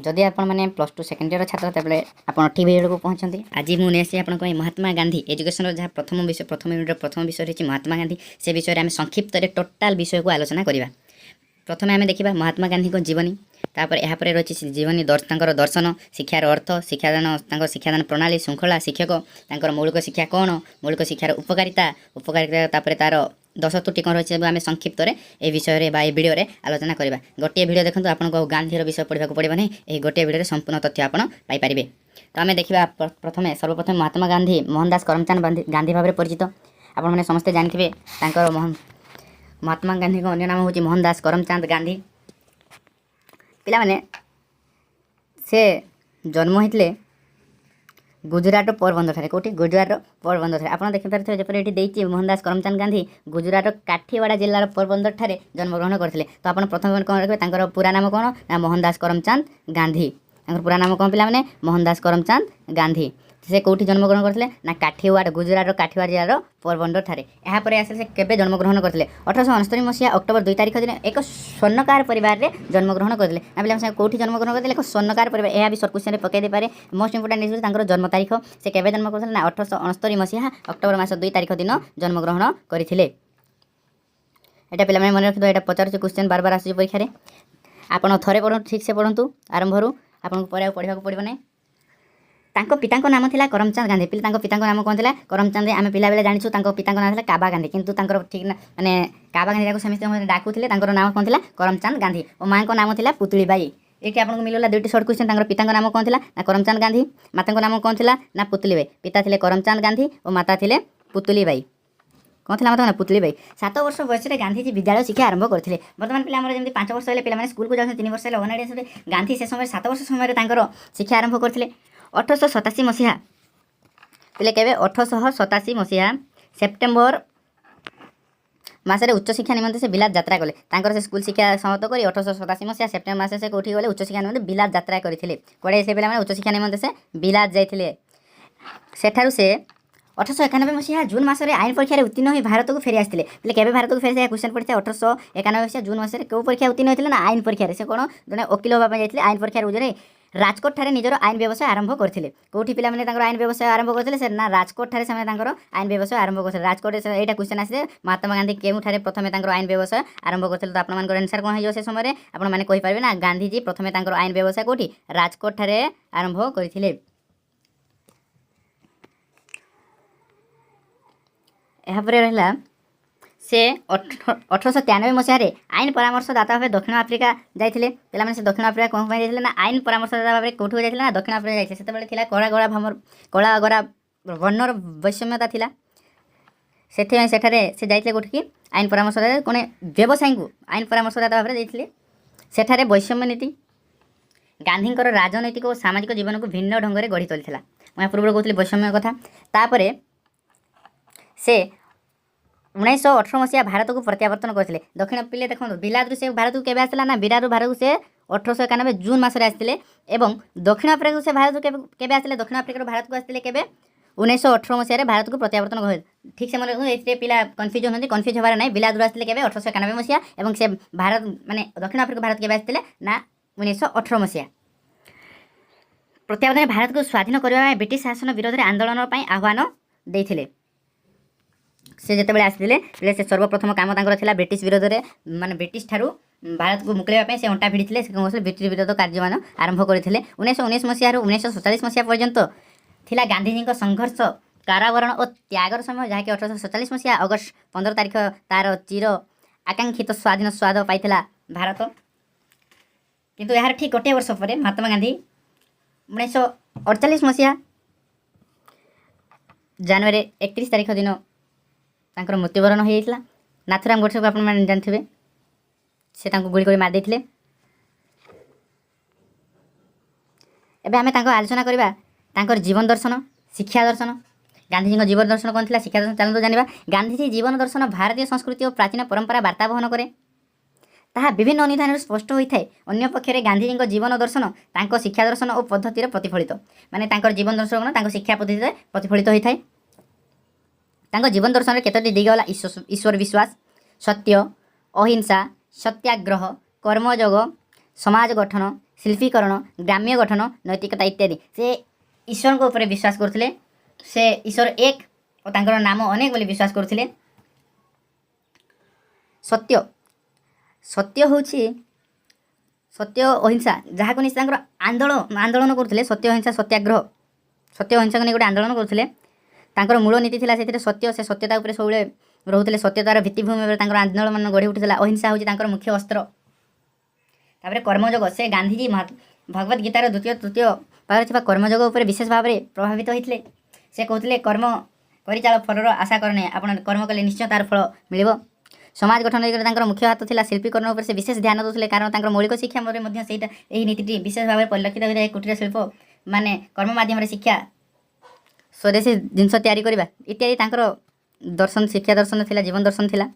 ଯଦି ଆପଣମାନେ +2 second year ଛାତ୍ର, ତେବେ ଆପଣ ଠିକ୍ ଭିଡ଼ିଓକୁ ପହଞ୍ଚନ୍ତି। ଆଜି ମୁଁ ନେଇ ଆସିଛି ଆପଣଙ୍କ ପାଇଁ ମହାତ୍ମା ଗାନ୍ଧୀ ଏଜୁକେସନର ଯାହା ପ୍ରଥମ ବିଷୟ, ପ୍ରଥମ ୟୁନିଟ୍ର ପ୍ରଥମ ବିଷୟ ରହିଛି ମହାତ୍ମା ଗାନ୍ଧୀ। ସେ ବିଷୟରେ ଆମେ ସଂକ୍ଷିପ୍ତରେ ଟୋଟାଲ୍ ବିଷୟକୁ ଆଲୋଚନା କରିବା। ପ୍ରଥମେ ଆମେ ଦେଖିବା ମହାତ୍ମା ଗାନ୍ଧୀଙ୍କ ଜୀବନୀ। ତାପରେ ଏହାପରେ ରହିଛି ସେ ଜୀବନୀ, ତାଙ୍କର ଦର୍ଶନ, ଶିକ୍ଷାର ଅର୍ଥ, ଶିକ୍ଷାଦାନ, ତାଙ୍କ ଶିକ୍ଷାଦାନ ପ୍ରଣାଳୀ, ଶୃଙ୍ଖଳା, ଶିକ୍ଷକ, ତାଙ୍କର ମୌଳିକ ଶିକ୍ଷା କ'ଣ, ମୌଳିକ ଶିକ୍ଷାର ଉପକାରିତା, ତାପରେ ତାର 10 ତ୍ରୁଟି କ'ଣ ରହିଛି, ଆମେ ସଂକ୍ଷିପ୍ତରେ ଏ ବିଷୟରେ ବା ଏ ଭିଡ଼ିଓରେ ଆଲୋଚନା କରିବା। ଗୋଟିଏ ଭିଡ଼ିଓ ଦେଖନ୍ତୁ, ଆପଣଙ୍କୁ ଆଉ ଗାନ୍ଧୀର ବିଷୟ ପଢ଼ିବାକୁ ପଡ଼ିବ ନାହିଁ। ଏହି ଗୋଟିଏ ଭିଡ଼ିଓରେ ସମ୍ପୂର୍ଣ୍ଣ ତଥ୍ୟ ଆପଣ ପାଇପାରିବେ। ତ ଆମେ ଦେଖିବା ପ୍ରଥମେ, ସର୍ବପ୍ରଥମେ ମହାତ୍ମା ଗାନ୍ଧୀ ମୋହନଦାସ କରମଚାନ୍ଦ ଗାନ୍ଧୀ ଭାବରେ ପରିଚିତ। ଆପଣମାନେ ସମସ୍ତେ ଜାଣିଥିବେ, ତାଙ୍କର ମହାତ୍ମା ଗାନ୍ଧୀଙ୍କ ଅନ୍ୟ ନାମ ହେଉଛି ମୋହନଦାସ କରମଚାନ୍ଦ ଗାନ୍ଧୀ। ପିଲାମାନେ, ସେ ଜନ୍ମ ହୋଇଥିଲେ ଗୁଜୁରାଟର ପୋରବନ୍ଦରଠାରେ। କେଉଁଠି? ଗୁଜୁରାଟର ପୋରବନ୍ଦରଠାରେ। ଆପଣ ଦେଖିପାରୁଥିବେ, ଯେପରି ଏଠି ଦେଇଛି, ମୋହନଦାସ କରମଚାନ୍ଦ ଗାନ୍ଧୀ ଗୁଜୁରାଟର କାଠିଆବାଡ଼ା ଜିଲ୍ଲାର ପୋରବନ୍ଦରଠାରେ ଜନ୍ମଗ୍ରହଣ କରିଥିଲେ। ତ ଆପଣ ପ୍ରଥମେ କ'ଣ ରଖିବେ? ତାଙ୍କର ପୁରା ନାମ କ'ଣ ନା ମୋହନଦାସ କରମଚାନ୍ଦ ଗାନ୍ଧୀ। ତାଙ୍କର ପୁରା ନାମ କ'ଣ ପିଲାମାନେ? ମୋହନଦାସ କରମଚାନ୍ଦ ଗାନ୍ଧୀ। ସେ କେଉଁଠି ଜନ୍ମଗ୍ରହଣ କରିଥିଲେ ନା କାଠିଆବାଡ଼, ଗୁଜୁରାଟର କାଠିଆବାଡ଼ ଜିଲ୍ଲାର ପୋରବନ୍ଦରଠାରେ। ଏହାପରେ ଆସିଲେ ସେ କେବେ ଜନ୍ମଗ୍ରହଣ କରିଥିଲେ? 1869 ମସିହା ଅକ୍ଟୋବର 2 ତାରିଖ ଦିନ ଏକ ସ୍ୱର୍ଣ୍ଣକାର ପରିବାରରେ ଜନ୍ମଗ୍ରହଣ କରିଥିଲେ। ନା ପିଲାମାନେ, ସେ କେଉଁଠି ଜନ୍ମଗ୍ରହଣ କରିଥିଲେ? ଏକ ସ୍ୱର୍ଣ୍ଣକାର ପରିବାର। ଏହା ବି ସର୍ଟ କ୍ୱେଶ୍ଚନରେ ପକାଇ ଦେଇପାରେ। ମୋଷ୍ଟ ଇମ୍ପୋର୍ଟାଣ୍ଟ ହେଉଛି ତାଙ୍କର ଜନ୍ମ ତାରିଖ। ସେ କେବେ ଜନ୍ମ କରିଥିଲେ ନା 1869 ମସିହା ଅକ୍ଟୋବର ମାସ 2 ତାରିଖ ଦିନ ଜନ୍ମଗ୍ରହଣ କରିଥିଲେ। ଏଇଟା ପିଲାମାନେ ମନେ ରଖିଥିବ, ଏଇଟା ପଚାରୁଛି, କ୍ୱେଶ୍ଚନ୍ ବାର ବାର ଆସୁଛି ପରୀକ୍ଷାରେ। ଆପଣ ଥରେ ପଢ଼ନ୍ତୁ, ଠିକ୍ ସେ ପଢ଼ନ୍ତୁ ଆରମ୍ଭରୁ, ଆପଣଙ୍କୁ ପରେ ଆଉ ପଢ଼ିବାକୁ ପଡ଼ିବ ନାହିଁ। ତାଙ୍କ ପିତାଙ୍କ ନାମ ଥିଲା କରମଚାନ୍ଦ ଗାନ୍ଧୀ। ପିଲା, ତାଙ୍କ ପିତାଙ୍କ ନାମ କ'ଣ ଥିଲା? କରମଚାନ୍ଦ। ଆମେ ପିଲାବେଳେ ଜାଣିଛୁ ତାଙ୍କ ପିତାଙ୍କ ନାଁ ଥିଲା କାବା ଗାନ୍ଧୀ, କିନ୍ତୁ ତାଙ୍କର ଠିକ୍ ନା ମାନେ କାବା ଗାନ୍ଧୀ ଯାକୁ ସମସ୍ତେ ଡାକୁଥିଲେ, ତାଙ୍କର ନାମ କ'ଣ ଥିଲା? କରମଚାନ୍ଦ ଗାନ୍ଧୀ। ଓ ମାଆଙ୍କ ନାମ ଥିଲା ପୁତୁଳିବାଇ। ଏଇଠି ଆପଣଙ୍କୁ ମିଳିଗଲା ଦୁଇଟି ସର୍ଟ କ୍ୱେଶ୍ଚନ୍। ତାଙ୍କର ପିତାଙ୍କ ନାମ କ'ଣ ଥିଲା ନା କରମଚାନ୍ଦ ଗାନ୍ଧୀ। ମାତାଙ୍କ ନାମ କ'ଣ ଥିଲା ନା ପୁତୁଲିବାଇ। ପିତା ଥିଲେ କରମଚାନ୍ଦ ଗାନ୍ଧୀ ଓ ମାତା ଥିଲେ ପୁତୁଲିବାଇ। କ'ଣ ଥିଲା ମାତା ନା ପୁତୁଲିବାଇ। 7 ବର୍ଷ ବୟସରେ ଗାନ୍ଧୀଜୀ ବିଦ୍ୟାଳୟ ଶିକ୍ଷା ଆରମ୍ଭ କରିଥିଲେ। ବର୍ତ୍ତମାନ ପିଲା ଆମର ଯେମିତି 5 ବର୍ଷ ହେଲେ ପିଲାମାନେ ସ୍କୁଲକୁ ଯାଉଛନ୍ତି, 3 ବର୍ଷ ହେଲେ ଅଙ୍ଗନବାଡ଼ି ଆସୁଛନ୍ତି, ଗାନ୍ଧୀ ସେ ସମୟରେ 7 ବର୍ଷ ସମୟରେ ତାଙ୍କର ଶିକ୍ଷା ଆରମ୍ଭ କରିଥିଲେ। 1887 ମସିହା ପିଲେ, କେବେ? 1887 ମସିହା ସେପ୍ଟେମ୍ବର ମାସରେ ଉଚ୍ଚଶିକ୍ଷା ନିମନ୍ତେ ସେ ବିଲାତ ଯାତ୍ରା କଲେ। ତାଙ୍କର ସେ ସ୍କୁଲ ଶିକ୍ଷା ସମାପ୍ତ କରି 1887 ମସିହା ସେପ୍ଟେମ୍ବର ମାସରେ ସେ କେଉଁଠି ଗଲେ? ଉଚ୍ଚଶିକ୍ଷା ନିମନ୍ତେ ବିଲାତ ଯାତ୍ରା କରିଥିଲେ। କୁଆଡ଼େ ସେ ପିଲାମାନେ? ଉଚ୍ଚଶିକ୍ଷା ନିମନ୍ତେ ସେ ବିଲାତ ଯାଇଥିଲେ। ସେଠାରୁ ସେ 1891 ମସିହା ଜୁନ୍ ମାସରେ ଆଇନ ପରୀକ୍ଷାରେ ଉତ୍ତୀର୍ଣ୍ଣ ହୋଇ ଭାରତକୁ ଫେରି ଆସିଥିଲେ। ହେଲେ କେବେ ଭାରତକୁ ଫେରି, କ୍ୱେଶ୍ଚନ୍ ପଡ଼ିଥାଏ। 1891 ମସିହା ଜୁନ୍ ମାସରେ କେଉଁ ପରୀକ୍ଷା ଉତ୍ତୀର୍ଣ୍ଣ ହୋଇଥିଲେ ନା ଆଇନ ପରୀକ୍ଷାରେ। ସେ କ'ଣ ଜଣେ ଓକିଲ ହେବା ପାଇଁ ଯାଇଥିଲେ। ଆଇନ ପରୀକ୍ଷାରେ ଉଜରେ ରାଜକୋଟ ଠାରେ ନିଜର ଆଇନ ବ୍ୟବସାୟ ଆରମ୍ଭ କରିଥିଲେ। କେଉଁଠି ପିଲାମାନେ ତାଙ୍କର ଆଇନ ବ୍ୟବସାୟ ଆରମ୍ଭ କରିଥିଲେ ସେ ନା ରାଜକୋଟ ଠାରେ ସେମାନେ ତାଙ୍କର ଆଇନ ବ୍ୟବସାୟ ଆରମ୍ଭ କରିଥିଲେ ରାଜକୋଟରେ। ଏଇଟା କ୍ୱେଶ୍ଚନ୍ ଆସିଲେ, ମହାତ୍ମା ଗାନ୍ଧୀ କେଉଁଠାରେ ପ୍ରଥମେ ତାଙ୍କର ଆଇନ ବ୍ୟବସାୟ ଆରମ୍ଭ କରିଥିଲେ, ତ ଆପଣମାନଙ୍କର ଆନ୍ସର୍ କ'ଣ ହେଇଯିବ? ସେ ସମୟରେ ଆପଣମାନେ କହିପାରିବେ ନା ଗାନ୍ଧୀଜୀ ପ୍ରଥମେ ତାଙ୍କର ଆଇନ ବ୍ୟବସାୟ କେଉଁଠି? ରାଜକୋଟ ଠାରେ ଆରମ୍ଭ କରିଥିଲେ। ଏହାପରେ ରହିଲା, ସେ 1893 ମସିହାରେ ଆଇନ ପରାମର୍ଶଦାତା ଭାବେ ଦକ୍ଷିଣ ଆଫ୍ରିକା ଯାଇଥିଲେ। ପିଲାମାନେ, ସେ ଦକ୍ଷିଣ ଆଫ୍ରିକା କ'ଣ ପାଇଁ ଯାଇଥିଲେ ନା ଆଇନ ପରାମର୍ଶଦାତା ଭାବେ କେଉଁଠିକୁ ଯାଇଥିଲେ ନା ଦକ୍ଷିଣ ଆଫ୍ରିକା ଯାଇଥିଲେ। ସେତେବେଳେ ଥିଲା କଳା ଗୋରା ଭାମର, କଳା ଗୋରା ବର୍ଣ୍ଣର ବୈଷମ୍ୟତା ଥିଲା। ସେଥିପାଇଁ ସେଠାରେ ସେ ଯାଇଥିଲେ। କେଉଁଠିକି? ଆଇନ ପରାମର୍ଶଦାତା, କ'ଣ ବ୍ୟବସାୟୀଙ୍କୁ ଆଇନ ପରାମର୍ଶଦାତା ଭାବରେ ଯାଇଥିଲେ। ସେଠାରେ ବୈଷମ୍ୟ ନୀତି ଗାନ୍ଧୀଙ୍କର ରାଜନୈତିକ ଓ ସାମାଜିକ ଜୀବନକୁ ଭିନ୍ନ ଢଙ୍ଗରେ ଗଢ଼ି ତୋଳିଥିଲା। ମୁଁ ଏହା ପୂର୍ବରୁ କହୁଥିଲି ବୈଷମ୍ୟ କଥା। ତାପରେ ସେ 1918 ମସିହା ଭାରତକୁ ପ୍ରତ୍ୟାବର୍ତ୍ତନ କରିଥିଲେ। ଦକ୍ଷିଣ ପିଲେ ଦେଖନ୍ତୁ, ବିଲାତରୁ ସେ ଭାରତକୁ କେବେ ଆସିଲା ନା ବିଲାତରୁ ଭାରତକୁ ସେ 1891 ଜୁନ୍ ମାସରେ ଆସିଥିଲେ। ଏବଂ ଦକ୍ଷିଣ ଆଫ୍ରିକାକୁ ସେ ଭାରତକୁ କେବେ ଆସିଲେ? ଦକ୍ଷିଣ ଆଫ୍ରିକାରୁ ଭାରତକୁ ଆସିଥିଲେ କେବେ? 1918 ମସିହାରେ ଭାରତକୁ ପ୍ରତ୍ୟାବର୍ତ୍ତନ କରି। ଠିକ୍ ସେ ମନେ ରଖନ୍ତୁ, ଏଥିରେ ପିଲା କନଫ୍ୟୁଜ୍ ହୁଅନ୍ତି, କନଫ୍ୟୁଜ୍ ହେବାର ନାହିଁ। ବିଲାତରୁ ଆସିଥିଲେ କେବେ? 1891 ମସିହା। ଏବଂ ସେ ଭାରତ ମାନେ ଦକ୍ଷିଣ ଆଫ୍ରିକା ଭାରତ କେବେ ଆସିଥିଲେ ନା 1918 ମସିହା। ପ୍ରତ୍ୟାବର୍ତ୍ତନ ଭାରତକୁ ସ୍ୱାଧୀନ କରିବା ପାଇଁ ବ୍ରିଟିଶ ଶାସନ ବିରୋଧରେ ଆନ୍ଦୋଳନ ପାଇଁ ଆହ୍ୱାନ ଦେଇଥିଲେ। ସେ ଯେତେବେଳେ ଆସିଥିଲେ, ସେ ସର୍ବପ୍ରଥମ କାମ ତାଙ୍କର ଥିଲା ବ୍ରିଟିଶ ବିରୋଧରେ, ମାନେ ବ୍ରିଟିଶ ଠାରୁ ଭାରତକୁ ମୁକୁଳାଇବା ପାଇଁ ସେ ଅଣ୍ଟା ଭିଡ଼ିଥିଲେ। ସେ କ'ଣ କରୁଥିଲେ? ବ୍ରିଟିଶ ବିରୋଧ କାର୍ଯ୍ୟମାନ ଆରମ୍ଭ କରିଥିଲେ। 1919 ମସିହାରୁ 1947 ମସିହା ପର୍ଯ୍ୟନ୍ତ ଥିଲା ଗାନ୍ଧିଜୀଙ୍କ ସଂଘର୍ଷ, କାରାବରଣ ଓ ତ୍ୟାଗର ସମୟ, ଯାହାକି 1847 ମସିହା ଅଗଷ୍ଟ 15 ତାରିଖ ତାର ଚିର ଆକାଂକ୍ଷିତ ସ୍ୱାଧୀନ ସ୍ୱାଦ ପାଇଥିଲା ଭାରତ। କିନ୍ତୁ ଏହାର ଠିକ୍ ଗୋଟିଏ ବର୍ଷ ପରେ ମହାତ୍ମା ଗାନ୍ଧୀ 1948 ମସିହା ଜାନୁଆରୀ 31 ତାରିଖ ଦିନ ତାଙ୍କର ମୃତ୍ୟୁବରଣ ହୋଇଯାଇଥିଲା। ନାଥୁରାମ ଗଡ଼ସେକୁ ଆପଣମାନେ ଜାଣିଥିବେ, ସେ ତାଙ୍କୁ ଗୁଳି କରି ମାରି ଦେଇଥିଲେ। ଏବେ ଆମେ ତାଙ୍କ ଆଲୋଚନା କରିବା ତାଙ୍କର ଜୀବନ ଦର୍ଶନ, ଶିକ୍ଷା ଦର୍ଶନ। ଗାନ୍ଧୀଜୀଙ୍କ ଜୀବନ ଦର୍ଶନ କ'ଣ ଥିଲା, ଶିକ୍ଷା ଦର୍ଶନ, ଚାଲନ୍ତୁ ଜାଣିବା। ଗାନ୍ଧୀଜୀ ଜୀବନ ଦର୍ଶନ ଭାରତୀୟ ସଂସ୍କୃତି ଓ ପ୍ରାଚୀନ ପରମ୍ପରା ବାର୍ତ୍ତା ବହନ କରେ। ତାହା ବିଭିନ୍ନ ଅନୁଧ୍ୟାନରୁ ସ୍ପଷ୍ଟ ହୋଇଥାଏ। ଅନ୍ୟପକ୍ଷରେ ଗାନ୍ଧୀଜୀଙ୍କ ଜୀବନ ଦର୍ଶନ ତାଙ୍କ ଶିକ୍ଷା ଦର୍ଶନ ଓ ପଦ୍ଧତିରେ ପ୍ରତିଫଳିତ। ମାନେ ତାଙ୍କର ଜୀବନ ଦର୍ଶନ କ'ଣ ତାଙ୍କ ଶିକ୍ଷା ପଦ୍ଧତିରେ ପ୍ରତିଫଳିତ ହୋଇଥାଏ। ତାଙ୍କ ଜୀବନ ଦର୍ଶନରେ କେତୋଟି ଦିଗ ହେଲା ଈଶ୍ୱର ବିଶ୍ୱାସ, ସତ୍ୟ, ଅହିଂସା, ସତ୍ୟାଗ୍ରହ, କର୍ମଯୋଗ, ସମାଜ ଗଠନ, ଶିଳ୍ପୀକରଣ, ଗ୍ରାମ୍ୟ ଗଠନ, ନୈତିକତା ଇତ୍ୟାଦି। ସେ ଈଶ୍ୱରଙ୍କ ଉପରେ ବିଶ୍ୱାସ କରୁଥିଲେ। ସେ ଈଶ୍ୱର ଏକ ଓ ତାଙ୍କର ନାମ ଅନେକ ବୋଲି ବିଶ୍ୱାସ କରୁଥିଲେ। ସତ୍ୟ, ସତ୍ୟ ହେଉଛି ସତ୍ୟ, ଅହିଂସା, ଯାହାକୁ ନେଇ ସେ ତାଙ୍କର ଆନ୍ଦୋଳନ କରୁଥିଲେ। ସତ୍ୟ, ଅହିଂସା, ସତ୍ୟାଗ୍ରହ, ସତ୍ୟ ଅହିଂସାକୁ ନେଇ ଗୋଟେ ଆନ୍ଦୋଳନ କରୁଥିଲେ। ତାଙ୍କର ମୂଳ ନୀତି ଥିଲା ସେଥିରେ ସତ୍ୟ। ସେ ସତ୍ୟତା ଉପରେ ସବୁବେଳେ ରହୁଥିଲେ। ସତ୍ୟତାର ଭିତ୍ତିଭୂମି ଉପରେ ତାଙ୍କର ଆନ୍ଦୋଳନ ଗଢ଼ି ଉଠିଥିଲା। ଅହିଂସା ହେଉଛି ତାଙ୍କର ମୁଖ୍ୟ ଅସ୍ତ୍ର। ତାପରେ କର୍ମଯୋଗ। ସେ ଗାନ୍ଧିଜୀ ଭଗବତ ଗୀତାର ଦ୍ୱିତୀୟ ତୃତୀୟ ପାଦରେ ଥିବା କର୍ମଯୋଗ ଉପରେ ବିଶେଷ ଭାବରେ ପ୍ରଭାବିତ ହୋଇଥିଲେ। ସେ କହୁଥିଲେ, କର୍ମ କରିଚାଲ, ଫଳର ଆଶା କର ନାହିଁ। ଆପଣ କର୍ମ କଲେ ନିଶ୍ଚୟ ତାର ଫଳ ମିଳିବ। ସମାଜ ଗଠନ ଦିଗରେ ତାଙ୍କର ମୁଖ୍ୟ ହାତ ଥିଲା। ଶିଳ୍ପୀକରଣ ଉପରେ ସେ ବିଶେଷ ଧ୍ୟାନ ଦେଉଥିଲେ, କାରଣ ତାଙ୍କର ମୌଳିକ ଶିକ୍ଷା ମଧ୍ୟ ସେଇଟା, ଏହି ନୀତିଟି ବିଶେଷ ଭାବରେ ପରିଲକ୍ଷିତ ହୋଇଥାଏ। କୁଟୀର ଶିଳ୍ପ ମାନେ କର୍ମ ମାଧ୍ୟମରେ ଶିକ୍ଷା, ସ୍ୱଦେଶୀ ଜିନିଷ ତିଆରି କରିବା ଇତ୍ୟାଦି ତାଙ୍କର ଦର୍ଶନ, ଶିକ୍ଷା ଦର୍ଶନ ଥିଲା, ଜୀବନ ଦର୍ଶନ ଥିଲା।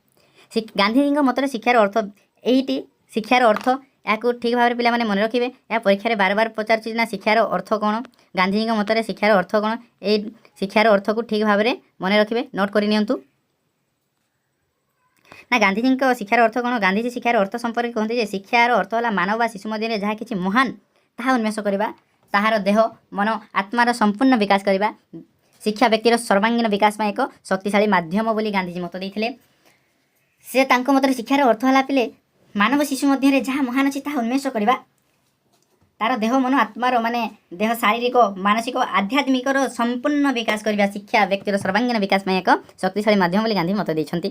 ଗାନ୍ଧୀଜୀଙ୍କ ମତରେ ଶିକ୍ଷାର ଅର୍ଥ ଏଇଟି। ଶିକ୍ଷାର ଅର୍ଥ, ଏହାକୁ ଠିକ୍ ଭାବରେ ପିଲାମାନେ ମନେ ରଖିବେ। ଏହା ପରୀକ୍ଷାରେ ବାର ବାର ପଚାରୁଛି ନା, ଶିକ୍ଷାର ଅର୍ଥ କ'ଣ? ଗାନ୍ଧୀଜୀଙ୍କ ମତରେ ଶିକ୍ଷାର ଅର୍ଥ କ'ଣ? ଏଇ ଶିକ୍ଷାର ଅର୍ଥକୁ ଠିକ୍ ଭାବରେ ମନେ ରଖିବେ, ନୋଟ୍ କରି ନିଅନ୍ତୁ। ନା, ଗାନ୍ଧୀଜୀଙ୍କ ଶିକ୍ଷାର ଅର୍ଥ କ'ଣ? ଗାନ୍ଧୀଜୀ ଶିକ୍ଷାର ଅର୍ଥ ସମ୍ପର୍କରେ କୁହନ୍ତି ଯେ, ଶିକ୍ଷାର ଅର୍ଥ ହେଲା ମାନବ ବା ଶିଶୁ ମଧ୍ୟରେ ଯାହା କିଛି ମହାନ ତାହା ଉନ୍ମେଷ କରିବା, ତାହାର ଦେହ, ମନ, ଆତ୍ମାର ସମ୍ପୂର୍ଣ୍ଣ ବିକାଶ କରିବା। ଶିକ୍ଷା ବ୍ୟକ୍ତିର ସର୍ବାଙ୍ଗୀନ ବିକାଶ ପାଇଁ ଏକ ଶକ୍ତିଶାଳୀ ମାଧ୍ୟମ ବୋଲି ଗାନ୍ଧୀଜୀ ମତ ଦେଇଥିଲେ। ସେ ତାଙ୍କ ମତରେ ଶିକ୍ଷାର ଅର୍ଥ ହେଲା ପିଲେ, ମାନବ ଶିଶୁ ମଧ୍ୟରେ ଯାହା ମହାନ ଅଛି ତାହା ଉନ୍ମେଷ କରିବା, ତାର ଦେହ, ମନ, ଆତ୍ମାର, ମାନେ ଦେହ, ଶାରୀରିକ, ମାନସିକ, ଆଧ୍ୟାତ୍ମିକର ସମ୍ପୂର୍ଣ୍ଣ ବିକାଶ କରିବା। ଶିକ୍ଷା ବ୍ୟକ୍ତିର ସର୍ବାଙ୍ଗୀନ ବିକାଶ ପାଇଁ ଏକ ଶକ୍ତିଶାଳୀ ମାଧ୍ୟମ ବୋଲି ଗାନ୍ଧୀ ମତ ଦେଇଛନ୍ତି।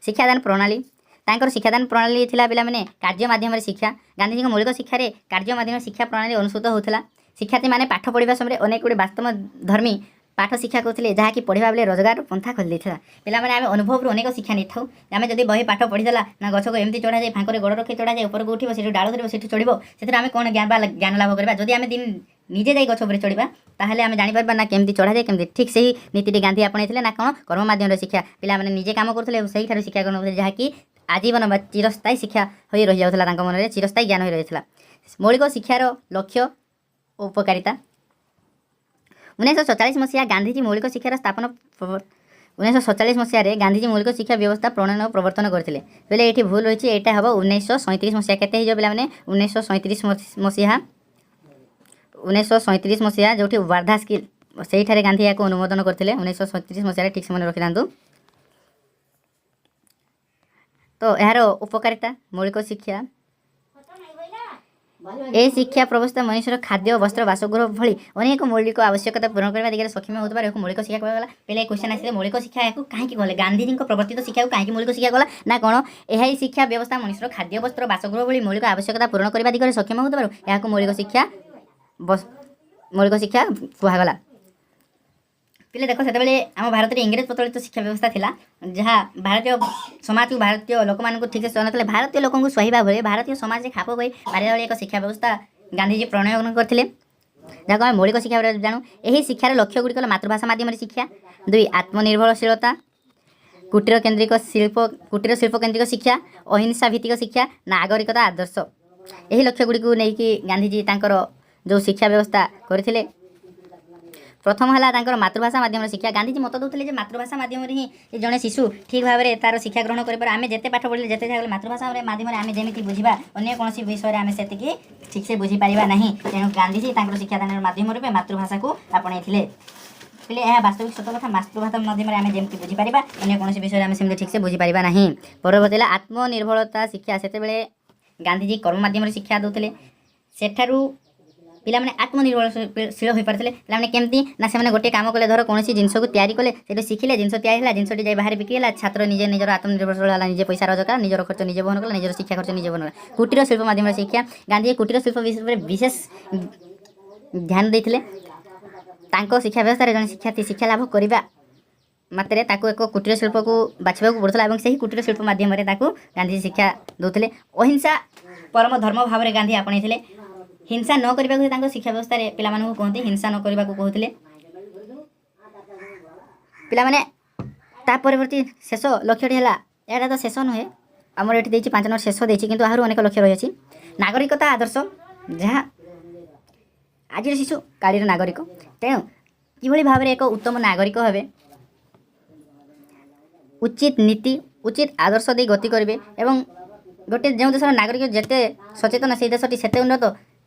ଶିକ୍ଷାଦାନ ପ୍ରଣାଳୀ, ତାଙ୍କର ଶିକ୍ଷାଦାନ ପ୍ରଣାଳୀ ଥିଲା ପିଲାମାନେ, କାର୍ଯ୍ୟ ମାଧ୍ୟମରେ ଶିକ୍ଷା। ଗାନ୍ଧୀଜୀଙ୍କ ମୌଳିକ ଶିକ୍ଷାରେ କାର୍ଯ୍ୟ ମାଧ୍ୟମରେ ଶିକ୍ଷା ପ୍ରଣାଳୀ ଅନୁସୃତ ହେଉଥିଲା। ଶିକ୍ଷାର୍ଥୀମାନେ ପାଠ ପଢ଼ିବା ସମୟରେ ଅନେକ ଗୁଡ଼ିଏ ବାସ୍ତବ ଧର୍ମୀ ପାଠ ଶିକ୍ଷା କରୁଥିଲେ, ଯାହାକି ପଢ଼ିବା ବେଳେ ରୋଜଗାର ପନ୍ଥା ଖୋଲି ଦେଇଥିଲା। ପିଲାମାନେ, ଆମେ ଅନୁଭବରୁ ଅନେକ ଶିକ୍ଷା ନେଇଥାଉ। ଆମେ ଯଦି ବହି ପାଠ ପଢ଼ିଦେଲା ନା, ଗଛକୁ ଏମିତି ଚଢ଼ାଯାଏ, ଫାଙ୍କରେ ଗୋଡ଼ ରଖି ଚଢ଼ାଯାଏ, ଉପରକୁ ଉଠିବ, ସେଠୁ ଡାଳ ଧରିବ, ସେଠୁ ଚଢ଼ିବ, ସେଥିରେ ଆମେ କ'ଣ ଜ୍ଞାନ ବା ଜ୍ଞାନ ଲାଭ କରିବା? ଯଦି ଆମେ ଦିନ ନିଜେ ଯାଇ ଗଛ ଉପରେ ଚଢ଼ିବା, ତାହେଲେ ଆମେ ଜାଣିପାରିବା ନା କେମିତି ଚଢ଼ାଯାଏ, କେମିତି। ଠିକ୍ ସେହି ନୀତିଟି ଗାନ୍ଧୀ ଆପଣେଇଥିଲେ ନା କ'ଣ? କର୍ମ ମାଧ୍ୟମରେ ଶିକ୍ଷା। ପିଲାମାନେ ନିଜେ କାମ କରୁଥିଲେ ଏବଂ ସେଇଠାରୁ ଶିକ୍ଷା ଗ୍ରହଣ କରୁଥିଲେ, ଯାହାକି ଆଜୀବନ ବା ଚିରସ୍ଥାୟୀ ଶିକ୍ଷା ହୋଇ ରହିଯାଉଥିଲା ତାଙ୍କ ମନରେ, ଚିରସ୍ଥାୟୀ ଜ୍ଞାନ ହୋଇ ରହିଥିଲା। ମୌଳିକ ଶିକ୍ଷାର ଲକ୍ଷ୍ୟ ଓ ଉପକାରିତା। 1947 ମସିହା ଗାନ୍ଧୀଜୀ ମୌଳିକ ଶିକ୍ଷାର ସ୍ଥାପନ। 1947 ମସିହାରେ ଗାନ୍ଧୀଜୀ ମୌଳିକ ଶିକ୍ଷା ବ୍ୟବସ୍ଥା ପ୍ରଣୟନ ଓ ପ୍ରବର୍ତ୍ତନ କରିଥିଲେ। ବୋଇଲେ ଏଇଠି ଭୁଲ ରହିଛି, ଏଇଟା ହେବ 1937 ମସିହା। କେତେ ହେଇଯିବ ପିଲାମାନେ? 1937 ମସିହା। 1937 ମସିହା ଯେଉଁଠି ୱାର୍ଦ୍ଧା ସ୍କିଲ୍, ସେଇଠାରେ ଗାନ୍ଧୀ ଏହାକୁ ଅନୁମୋଦନ କରିଥିଲେ 1937 ମସିହାରେ। ଠିକ୍ ସେ ମନେ ରଖିଥାନ୍ତୁ। ତ ଏହାର ଉପକାରିତା, ମୌଳିକ ଶିକ୍ଷା, ଏହି ଶିକ୍ଷା ବ୍ୟବସ୍ଥା ମନୁଷ୍ୟର ଖାଦ୍ୟ, ବସ୍ତ୍ର, ବାସଗୃହ ଭଳି ଅନେକ ମୌଳିକ ଆବଶ୍ୟକତା ପୂରଣ କରିବା ଦିଗରେ ସକ୍ଷମ ହେଉଥିବାରୁ ଏହାକୁ ମୌଳିକ ଶିକ୍ଷା କୁହାଗଲା। ପିଲା, କ୍ୱେଶ୍ଚନ୍ ଆସିଲେ, ମୌଳିକ ଶିକ୍ଷା ଏହାକୁ କାହିଁକି ଗଲେ? ଗାନ୍ଧୀଜୀଙ୍କ ପ୍ରବର୍ତ୍ତିତ ଶିକ୍ଷାକୁ କାହିଁକି ମୌଳିକ ଶିକ୍ଷା ଗଲା ନା କ'ଣ? ଏହା ଏହି ଶିକ୍ଷା ବ୍ୟବସ୍ଥା ମନୁଷ୍ୟର ଖାଦ୍ୟ, ବସ୍ତ୍ର, ବାସଗୃହ ଭଳି ମୌଳିକ ଆବଶ୍ୟକତା ପୂରଣ କରିବା ଦିଗରେ ସକ୍ଷମ ହେଉଥିବାରୁ ଏହାକୁ ମୌଳିକ ଶିକ୍ଷା କୁହାଗଲା। ପିଲେ ଦେଖ, ସେତେବେଳେ ଆମ ଭାରତରେ ଇଂରେଜ ପ୍ରଚଳିତ ଶିକ୍ଷା ବ୍ୟବସ୍ଥା ଥିଲା, ଯାହା ଭାରତୀୟ ସମାଜକୁ, ଭାରତୀୟ ଲୋକମାନଙ୍କୁ ଠିକ୍ସେ ସହିନଥିଲେ। ଭାରତୀୟ ଲୋକଙ୍କୁ ସହିବା ଭଳି, ଭାରତୀୟ ସମାଜରେ ଖାପ ହୋଇ ପାରିବା ଭଳି ଏକ ଶିକ୍ଷା ବ୍ୟବସ୍ଥା ଗାନ୍ଧୀଜୀ ପ୍ରଣୟନ କରିଥିଲେ, ଯାହାକୁ ଆମେ ମୌଳିକ ଶିକ୍ଷା ଭାବରେ ଜାଣୁ। ଏହି ଶିକ୍ଷାର ଲକ୍ଷ୍ୟ ଗୁଡ଼ିକ ହେଲା ମାତୃଭାଷା ମାଧ୍ୟମରେ ଶିକ୍ଷା, ଦୁଇ, ଆତ୍ମନିର୍ଭରଶୀଳତା, କୁଟୀର ଶିଳ୍ପ କେନ୍ଦ୍ରିକ ଶିକ୍ଷା, ଅହିଂସା ଭିତ୍ତିକ ଶିକ୍ଷା, ନାଗରିକତା ଆଦର୍ଶ। ଏହି ଲକ୍ଷ୍ୟ ଗୁଡ଼ିକୁ ନେଇକି ଗାନ୍ଧୀଜୀ ତାଙ୍କର ଯେଉଁ ଶିକ୍ଷା ବ୍ୟବସ୍ଥା କରିଥିଲେ। ପ୍ରଥମ ହେଲା ତାଙ୍କର ମାତୃଭାଷା ମାଧ୍ୟମରେ ଶିକ୍ଷା। ଗାନ୍ଧୀଜୀ ମତ ଦେଉଥିଲେ ଯେ ମାତୃଭାଷା ମାଧ୍ୟମରେ ହିଁ ଜଣେ ଶିଶୁ ଠିକ୍ ଭାବରେ ତାର ଶିକ୍ଷା ଗ୍ରହଣ କରିପାରେ। ଆମେ ଯେତେ ପାଠ ପଢ଼ିଲେ, ଯେତେ ଯାହା କଲେ, ମାତୃଭାଷା ମାଧ୍ୟମରେ ଆମେ ଯେମିତି ବୁଝିବା, ଅନ୍ୟ କୌଣସି ବିଷୟରେ ଆମେ ସେତିକି ଠିକ୍ସେ ବୁଝିପାରିବା ନାହିଁ। ତେଣୁ ଗାନ୍ଧୀଜୀ ତାଙ୍କର ଶିକ୍ଷାଦାନର ମାଧ୍ୟମ ରୂପେ ମାତୃଭାଷାକୁ ଆପଣେଇଥିଲେ। ପିଲେ, ଏହା ବାସ୍ତବିକ ସତ କଥା। ମାତୃଭାଷା ମାଧ୍ୟମରେ ଆମେ ଯେମିତି ବୁଝିପାରିବା, ଅନ୍ୟ କୌଣସି ବିଷୟରେ ଆମେ ସେମିତି ଠିକ୍ସେ ବୁଝିପାରିବା ନାହିଁ। ପରବର୍ତ୍ତୀ ହେଲା ଆତ୍ମନିର୍ଭରତା ଶିକ୍ଷା। ସେତେବେଳେ ଗାନ୍ଧୀଜୀ କର୍ମ ମାଧ୍ୟମରେ ଶିକ୍ଷା ଦେଉଥିଲେ। ସେଠାରୁ ପିଲାମାନେ ଆତ୍ମନିର୍ଭରଶୀଳ ହୋଇପାରୁଥିଲେ। ପିଲାମାନେ କେମିତି ନା, ସେମାନେ ଗୋଟିଏ କାମ କଲେ, ଧର କୌଣସି ଜିନିଷକୁ ତିଆରି କଲେ, ସେଠୁ ଶିଖିଲେ, ଜିନିଷ ତିଆରି ହେଲା, ଜିନିଷଟି ଯାଇ ବାହାରେ ବିକ୍ରି ହେଲା, ଛାତ୍ର ନିଜେ ନିଜର ଆତ୍ମନିର୍ଭରଶୀଳ ହେଲା, ନିଜେ ପଇସା ରୋଜଗାର, ନିଜର ଖର୍ଚ୍ଚ ନିଜେ ବହନ କଲା, ନିଜର ଶିକ୍ଷା ଖର୍ଚ୍ଚ ନିଜେ ବହନ କଲା। କୁଟୀର ଶିଳ୍ପ ମାଧ୍ୟମରେ ଶିକ୍ଷା। ଗାନ୍ଧୀ କୁଟୀର ଶିଳ୍ପ ବିଷୟରେ ବିଶେଷ ଧ୍ୟାନ ଦେଇଥିଲେ। ତାଙ୍କ ଶିକ୍ଷା ବ୍ୟବସ୍ଥାରେ ଜଣେ ଶିକ୍ଷାର୍ଥୀ ଶିକ୍ଷା ଲାଭ କରିବା ମାତ୍ରେ ତାକୁ ଏକ କୁଟୀର ଶିଳ୍ପକୁ ବାଛିବାକୁ ପଡ଼ୁଥିଲା ଏବଂ ସେହି କୁଟୀର ଶିଳ୍ପ ମାଧ୍ୟମରେ ତାକୁ ଗାନ୍ଧୀଜୀ ଶିକ୍ଷା ଦେଉଥିଲେ। ଅହିଂସା ପରମ ଧର୍ମ ଭାବରେ ଗାନ୍ଧୀ ଆପଣେଇଥିଲେ। ହିଂସା ନ କରିବାକୁ ସେ ତାଙ୍କ ଶିକ୍ଷା ବ୍ୟବସ୍ଥାରେ ପିଲାମାନଙ୍କୁ କୁହନ୍ତି, ହିଂସା ନ କରିବାକୁ କହୁଥିଲେ ପିଲାମାନେ। ତା ପରବର୍ତ୍ତୀ ଶେଷ ଲକ୍ଷ୍ୟଟି ହେଲା, ଏଇଟା ତ ଶେଷ ନୁହେଁ, ଆମର ଏଠି ଦେଇଛି 5 ନମ୍ବର ଶେଷ ଦେଇଛି, କିନ୍ତୁ ଆହୁରି ଅନେକ ଲକ୍ଷ୍ୟ ରହିଅଛି। ନାଗରିକତା ଆଦର୍ଶ, ଯାହା ଆଜିର ଶିଶୁ କାଲିର ନାଗରିକ। ତେଣୁ କିଭଳି ଭାବରେ ଏକ ଉତ୍ତମ ନାଗରିକ ହେବେ, ଉଚିତ ନୀତି, ଉଚିତ ଆଦର୍ଶ ଦେଇ ଗତି କରିବେ ଏବଂ ଗୋଟିଏ ଯେଉଁ ଦେଶର ନାଗରିକ ଯେତେ ସଚେତନ, ସେଇ ଦେଶଟି ସେତେ ଉନ୍ନତ।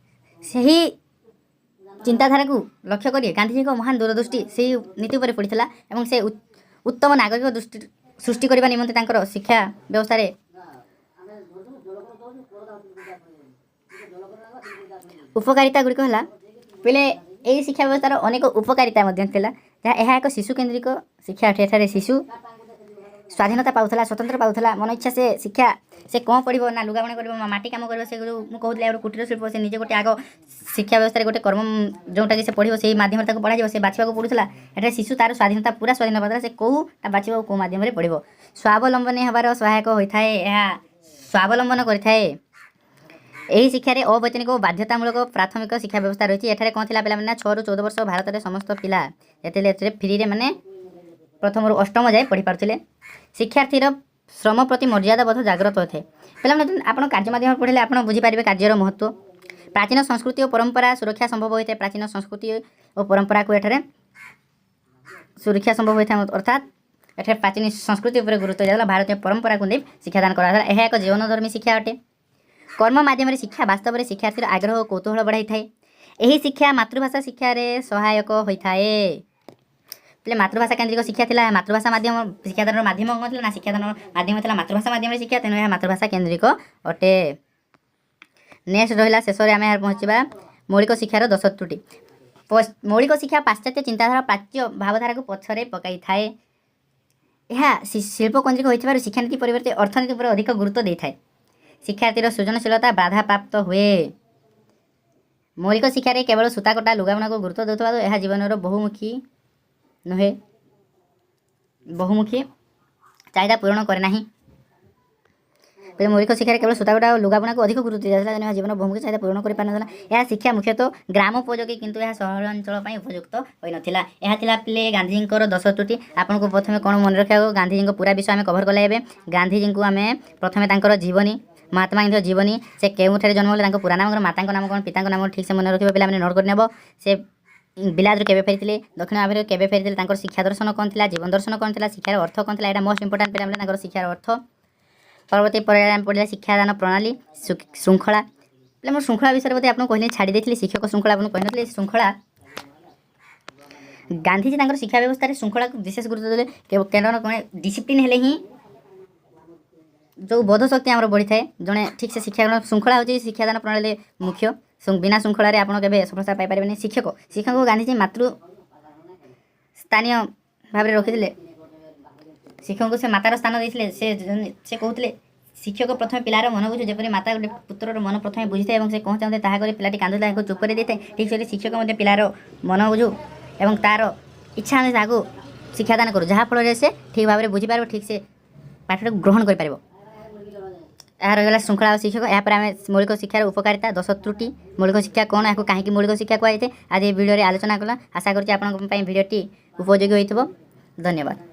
ସେହି ଚିନ୍ତାଧାରାକୁ ଲକ୍ଷ୍ୟ କରି ଗାନ୍ଧିଜୀଙ୍କ ମହାନ ଦୂରଦୃଷ୍ଟି ସେହି ନୀତି ଉପରେ ପଡ଼ିଥିଲା ଏବଂ ସେ ଉତ୍ତମ ନାଗରିକ ଦୃଷ୍ଟି ସୃଷ୍ଟି କରିବା ନିମନ୍ତେ ତାଙ୍କର ଶିକ୍ଷା ବ୍ୟବସ୍ଥାରେ ଉପକାରିତା ଗୁଡ଼ିକ ହେଲା, ପିଲେ, ଏହି ଶିକ୍ଷା ବ୍ୟବସ୍ଥାର ଅନେକ ଉପକାରିତା ମଧ୍ୟ ଥିଲା, ଯାହା ଏହା ଏକ ଶିଶୁ କେନ୍ଦ୍ରିକ ଶିକ୍ଷା ଅଟେ। ଏଠାରେ ଶିଶୁ ସ୍ୱାଧୀନତା ପାଉଥିଲା, ସ୍ୱତନ୍ତ୍ର ପାଉଥିଲା। ମନ ଇଚ୍ଛା ସେ ଶିକ୍ଷା, ସେ କ'ଣ ପଢ଼ିବ ନା ଲୁଗାବୁଣା କରିବ ନା ମାଟି କାମ କରିବ, ସେ ଯେଉଁ ମୁଁ କହୁଥିଲି ଆଗରୁ କୁଟୀର ଶିଳ୍ପ, ସେ ନିଜେ ଗୋଟେ ଆଗ ଶିକ୍ଷା ବ୍ୟବସ୍ଥାରେ ଗୋଟେ କର୍ମ ଯେଉଁଟାକି ସେ ପଢ଼ିବ, ସେଇ ମାଧ୍ୟମରେ ତାକୁ ପଢ଼ାଯିବ, ସେ ବାଛିବାକୁ ପଡ଼ୁଥିଲା। ଏଠାରେ ଶିଶୁ ତାର ସ୍ୱାଧୀନତା, ପୁରା ସ୍ୱାଧୀନ ପାଉଥିଲା, ସେ କେଉଁଟା ବାଛିବ, କେଉଁ ମାଧ୍ୟମରେ ପଢ଼ିବ। ସ୍ୱାବଲମ୍ବନୀ ହେବାର ସହାୟକ ହୋଇଥାଏ, ଏହା ସ୍ୱାବଲମ୍ବନ କରିଥାଏ। ଏହି ଶିକ୍ଷାରେ ଅବୈତନିକ ଓ ବାଧ୍ୟତାମୂଳକ ପ୍ରାଥମିକ ଶିକ୍ଷା ବ୍ୟବସ୍ଥା ରହିଛି। ଏଠାରେ କ'ଣ ଥିଲା ପିଲାମାନେ ନା 6ରୁ 14 ବର୍ଷ ଭାରତରେ ସମସ୍ତ ପିଲା ଏଥିରେ ଫ୍ରିରେ, ମାନେ ପ୍ରଥମରୁ ଅଷ୍ଟମ ଯାଏ ପଢ଼ିପାରୁଥିଲେ। ଶିକ୍ଷାର୍ଥୀର ଶ୍ରମ ପ୍ରତି ମର୍ଯ୍ୟାଦାବୋଧ ଜାଗ୍ରତ ହୋଇଥାଏ। ପିଲାମାନେ, ଯଦି ଆପଣ କାର୍ଯ୍ୟ ମାଧ୍ୟମରେ ପଢ଼ିଲେ ଆପଣ ବୁଝିପାରିବେ କାର୍ଯ୍ୟର ମହତ୍ତ୍ୱ। ପ୍ରାଚୀନ ସଂସ୍କୃତି ଓ ପରମ୍ପରା ସୁରକ୍ଷା ସମ୍ଭବ ହୋଇଥାଏ। ପ୍ରାଚୀନ ସଂସ୍କୃତି ଓ ପରମ୍ପରାକୁ ଏଠାରେ ସୁରକ୍ଷା ସମ୍ଭବ ହୋଇଥାଏ। ଅର୍ଥାତ୍ ଏଠାରେ ପ୍ରାଚୀନ ସଂସ୍କୃତି ଉପରେ ଗୁରୁତ୍ୱ ଦିଆଗଲା, ଭାରତୀୟ ପରମ୍ପରାକୁ ନେଇ ଶିକ୍ଷାଦାନ କରାଯାଉଥିଲା। ଏହା ଏକ ଜୀବନଧର୍ମୀ ଶିକ୍ଷା ଅଟେ। କର୍ମ ମାଧ୍ୟମରେ ଶିକ୍ଷା ବାସ୍ତବରେ ଶିକ୍ଷାର୍ଥୀର ଆଗ୍ରହ ଓ କୌତୂହଳ ବଢ଼ାଇଥାଏ। ଏହି ଶିକ୍ଷା ମାତୃଭାଷା ଶିକ୍ଷାରେ ସହାୟକ ହୋଇଥାଏ। ପିଲେ, ମାତୃଭାଷା କେନ୍ଦ୍ରିକ ଶିକ୍ଷା ଥିଲା। ମାତୃଭାଷା ମାଧ୍ୟମ, ଶିକ୍ଷାଦାନର ମାଧ୍ୟମ କ'ଣ ଥିଲା ନା ଶିକ୍ଷାଦାନର ମାଧ୍ୟମ ଥିଲା ମାତୃଭାଷା ମାଧ୍ୟମରେ ଶିକ୍ଷା। ତେଣୁ ଏହା ମାତୃଭାଷା କେନ୍ଦ୍ରିକ ଅଟେ। ନେକ୍ସଟ ରହିଲା, ଶେଷରେ ଆମେ ଏହା ପହଞ୍ଚିବା ମୌଳିକ ଶିକ୍ଷାର ଦୋଷ ତ୍ରୁଟି। ମୌଳିକ ଶିକ୍ଷା ପାଶ୍ଚାତ୍ୟ ଚିନ୍ତାଧାରା, ପ୍ରାଚ୍ୟ ଭାବଧାରାକୁ ପଛରେ ପକାଇଥାଏ। ଏହା ଶିଳ୍ପ କେନ୍ଦ୍ରିକ ହୋଇଥିବାରୁ ଶିକ୍ଷାନୀତି ପରିବର୍ତ୍ତେ ଅର୍ଥନୀତି ଉପରେ ଅଧିକ ଗୁରୁତ୍ୱ ଦେଇଥାଏ। ଶିକ୍ଷାର୍ଥୀର ସୃଜନଶୀଳତା ବାଧାପ୍ରାପ୍ତ ହୁଏ। ମୌଳିକ ଶିକ୍ଷାରେ କେବଳ ସୂତାକଟା, ଲୁଗାବୁଣାକୁ ଗୁରୁତ୍ୱ ଦେଉଥିବାରୁ ଏହା ଜୀବନର ବହୁମୁଖୀ ନୁହେଁ, ବହୁମୁଖୀ ଚାହିଦା ପୂରଣ କରେ ନାହିଁ। ତେଣୁ ମୌଳିକ ଶିକ୍ଷାରେ କେବଳ ସୂତାକଟା ଓ ଲୁଗାବୁଣାକୁ ଅଧିକ ଗୁରୁତ୍ୱ ଦିଆଯାଉଥିଲା। ତେଣୁ ଏହା ଜୀବନ ବହୁମୁଖୀ ଚାହିଦା ପୂରଣ କରିପାରିନଥିଲା। ଏହା ଶିକ୍ଷା ମୁଖ୍ୟତଃ ଗ୍ରାମ ଉପଯୋଗୀ, କିନ୍ତୁ ଏହା ସହରାଞ୍ଚଳ ପାଇଁ ଉପଯୁକ୍ତ ହୋଇନଥିଲା। ଏହା ଥିଲା ପିଲେ ଗାନ୍ଧୀଜୀଙ୍କର ଦୋଷ ତ୍ରୁଟି। ଆପଣଙ୍କୁ ପ୍ରଥମେ କ'ଣ ମନେ ରଖିବାକୁ, ଗାନ୍ଧୀଜୀଙ୍କ ପୁରା ବିଷୟ ଆମେ କଭର କଲେ। ଏବେ ଗାନ୍ଧୀଜୀଙ୍କୁ ଆମେ ପ୍ରଥମେ ତାଙ୍କର ଜୀବନୀ, ମହାତ୍ମା ଗାନ୍ଧୀଙ୍କ ଜୀବନୀ, ସେ କେଉଁଠାରେ ଜନ୍ମ ହେଲେ, ତାଙ୍କ ପୁରା ନାମ କ'ଣ, ମାତାଙ୍କ ନାମ କ'ଣ, ପିତାଙ୍କ ନାମ କ'ଣ, ଠିକ୍ ସେ ମନେ ରଖିବ ପିଲାମାନେ, ନୋଟ୍ କରିନେବ। ସେ ବିଲାତରୁ କେବେ ଫେରିଥିଲେ, ଦକ୍ଷିଣ ଆଫ୍ରିକା କେବେ ଫେରିଥିଲେ, ତାଙ୍କର ଶିକ୍ଷା ଦର୍ଶନ କ'ଣ ଥିଲା, ଜୀବନ ଦର୍ଶନ କ'ଣ ଥିଲା, ଶିକ୍ଷାର ଅର୍ଥ କ'ଣ ଥିଲା। ଏଇଟା ମୋଷ୍ଟ ଇମ୍ପୋର୍ଟାଣ୍ଟ ପିଲାମାନେ, ତାଙ୍କର ଶିକ୍ଷାର ଅର୍ଥ। ପରବର୍ତ୍ତୀ ପର୍ଯ୍ୟାୟରେ ଆମେ ପଢ଼ିଲା ଶିକ୍ଷାଦାନ ପ୍ରଣାଳୀ, ଶୃଙ୍ଖଳା। ପିଲା, ମୁଁ ଶୃଙ୍ଖଳା ବିଷୟରେ ବୋଧେ ଆପଣଙ୍କୁ କହିଲି, ଛାଡ଼ି ଦେଇଥିଲି। ଶିକ୍ଷକ ଶୃଙ୍ଖଳା ଆପଣଙ୍କୁ କହିନଥିଲି। ଶୃଙ୍ଖଳା, ଗାନ୍ଧିଜୀ ତାଙ୍କର ଶିକ୍ଷା ବ୍ୟବସ୍ଥାରେ ଶୃଙ୍ଖଳାକୁ ବିଶେଷ ଗୁରୁତ୍ୱ ଦେଲେ। କାରଣ କ'ଣ, ଡିସିପ୍ଲିନ୍ ହେଲେ ହିଁ ଯେଉଁ ବୋଧ ଶକ୍ତି ଆମର ବଢ଼ିଥାଏ। ଜଣେ ଠିକ୍ ସେ ଶିକ୍ଷା ଗ୍ରହଣ, ଶୃଙ୍ଖଳା ହେଉଛି ଶିକ୍ଷାଦାନ ପ୍ରଣାଳୀରେ ମୁଖ୍ୟ। ବିନା ଶୃଙ୍ଖଳାରେ ଆପଣ କେବେ ସଫଳତା ପାଇପାରିବେନି। ଶିକ୍ଷକଙ୍କୁ ଗାନ୍ଧିଜୀ ମାତୃ ସ୍ଥାନୀୟ ଭାବରେ ରଖିଥିଲେ। ଶିକ୍ଷକଙ୍କୁ ସେ ମାତାର ସ୍ଥାନ ଦେଇଥିଲେ। ସେ କହୁଥିଲେ, ଶିକ୍ଷକ ପ୍ରଥମେ ପିଲାର ମନ ବୁଝୁ, ଯେପରି ମାତା ଗୋଟେ ପୁତ୍ରର ମନ ପ୍ରଥମେ ବୁଝିଥାଏ ଏବଂ ସେ କ'ଣ ଚାହୁଁଥାଏ ତାହା କରି ପିଲାଟି କାନ୍ଦୁଥାଏ ତାହାକୁ ଚୁପ୍ କରି ଦେଇଥାଏ, ଠିକ୍ ସେଠି ଶିକ୍ଷକ ମଧ୍ୟ ପିଲାର ମନ ବୁଝୁ ଏବଂ ତାର ଇଚ୍ଛା ଅନୁସାରେ ତାହାକୁ ଶିକ୍ଷାଦାନ କରୁ, ଯାହାଫଳରେ ସେ ଠିକ୍ ଭାବରେ ବୁଝିପାରିବ, ଠିକ୍ ସେ ପାଠଟାକୁ ଗ୍ରହଣ କରିପାରିବ। ଏହା ରହିଗଲା ଶୃଙ୍ଖଳା ଓ ଶିକ୍ଷକ। ଏହାପରେ ଆମେ ମୌଳିକ ଶିକ୍ଷାର ଉପକାରିତା, ଦୋଷ ତ୍ରୁଟି, ମୌଳିକ ଶିକ୍ଷା କ'ଣ, ଏହାକୁ କାହିଁକି ମୌଳିକ ଶିକ୍ଷା କୁହାଯାଇଥାଏ, ଆଜି ଏ ଭିଡ଼ିଓରେ ଆଲୋଚନା କଲା। ଆଶା କରୁଛି ଆପଣଙ୍କ ପାଇଁ ଭିଡ଼ିଓଟି ଉପଯୋଗୀ ହୋଇଥିବ। ଧନ୍ୟବାଦ।